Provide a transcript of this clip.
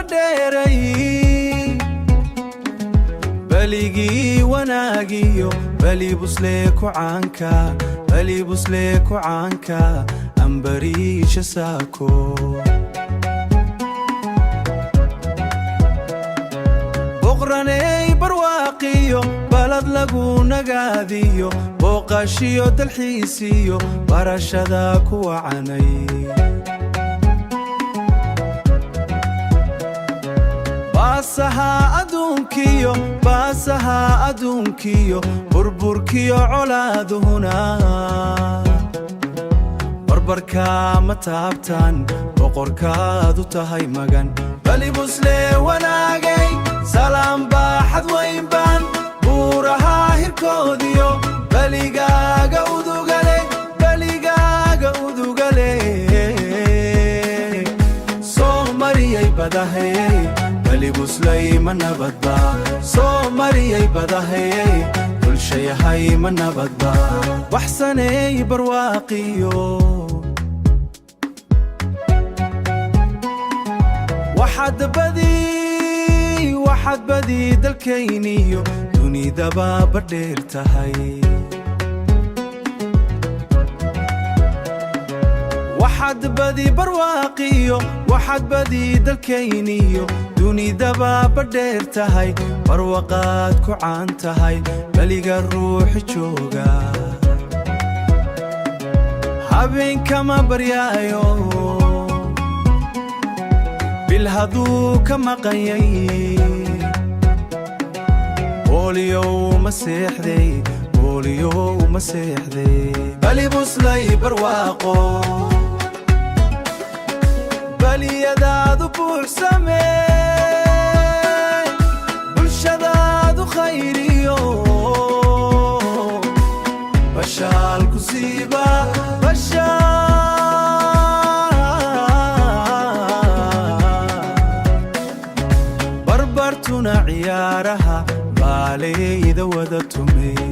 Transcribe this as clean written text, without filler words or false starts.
badheeray. Baligii wanaagiyo bali buslee ku caanka, bali buslee ku caanka, ambariisha saako. Boqraney barwaaqiyo balad lagu nagaadiyo, booqashiyo dalxiisiyo barashada ku wacanay. Baasaha adduunkiyo, baasaha adduunkiyo, burburkiyo colaaduhuna barbarkaa ma taabtaan, boqorkaadu tahay magan. Bali buslee wanaagay, salaam baaxad weyn baan, buuraha hirkoodiyo baligaaga udugale, baligaaga udugale. Soo mariyay badahayey, bali buslay ma nabadba? Soo mariyay badahayey, bulshayahay ma nabadba? Waxsaneey barwaaqiyo waxaad badi, waxaad badi dalkayniyo dunidaba badheer tahay. Waxaad badi barwaaqiyo, waxaad badi dalkayniyo dunidaba badheer tahay, barwaqaad ku caan tahay, beliga ruuxi jooga habeenkama baryaayo, bil hadduu ka maqanyay booliyow ma seexday, booliyow ma seexday. Bali buslay barwaaqo, baliyadaadu buuxsame, bulshadaadu khayriyo bashaal ku siiba bashaal. Barbartuna ciyaaraha baaleyda wada tumey.